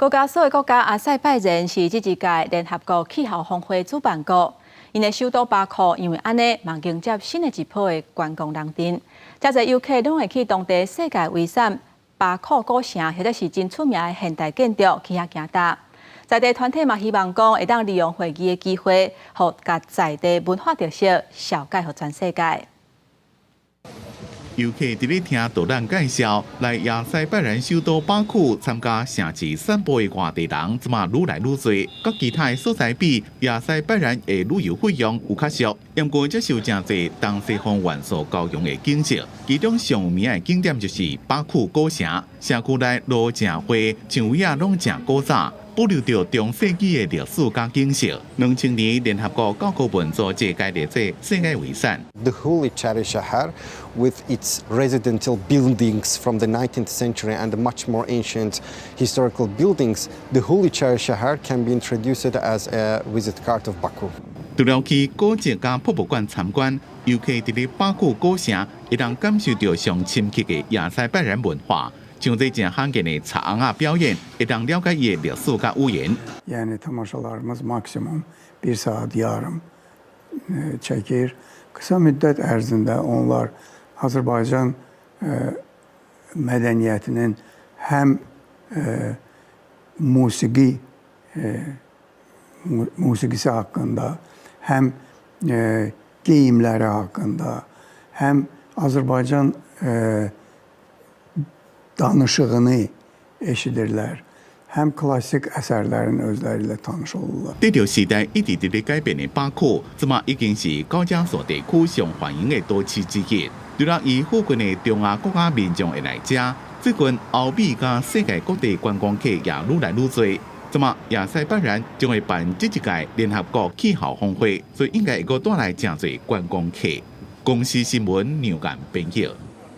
高加索的國家阿塞拜然是這一屆聯合國氣候峰會主辦國，𪜶的首都巴庫因為按呢嘛迎接新的一波的觀光人陣，遮濟遊客攏會去當地世界遺產巴庫古城，或者是真出名的現代建築去遐行踏。在地團體嘛希望講會當利用會議的機會，予共在地文化特色紹介予全世界。遊客佇咧聽導覽介紹，來亞塞拜然首都巴庫參加城市散步的外地人，這馬愈來愈濟。佮其他的所在比，亞塞拜然的旅遊費用有較俗，毋過接受誠濟東西方元素交融的景色。其中上有名的景點就是巴庫古城，城區內路誠寬，牆圍仔攏誠古早，保留著中世紀的歷史佮景色。2000年聯合國教科文組織共列做世界遺產。 The whole Icheri Shahar with its residential buildings from the 19th century and much more ancient historical buildings, the whole Icheri Shahar can be introduced as a visit card of Baku. 除了去古蹟佮博物館參觀，遊客佇咧巴庫古城會當感受著上深刻的亞塞拜然文化。像這誠罕見的插尪仔表演，會當了解伊的歷史佮語言。 Yəni tamaşalarımız maksimum bir saat yarım çəkir. Qısa müddət ərzində onlar Azərbaycan mədəniyyətinin həm musiqisi haqqında, həm geyimləri haqqında, həm Azərbaycan danışığını eşidirlər, həm klassik əsərlərin özləri ilə tanış olurlar.綴著時代一直佇咧改變的巴庫，這馬已經是高加索地區上歡迎的都市之一。除了伊附近的中亞國家民眾會來遮，最近歐美佮世界各地觀光客也愈來愈濟。這馬亞塞拜然將會辦這一屆聯合國氣候峰會，所以應該會閣帶來誠濟觀光客。公視新聞梁干編譯。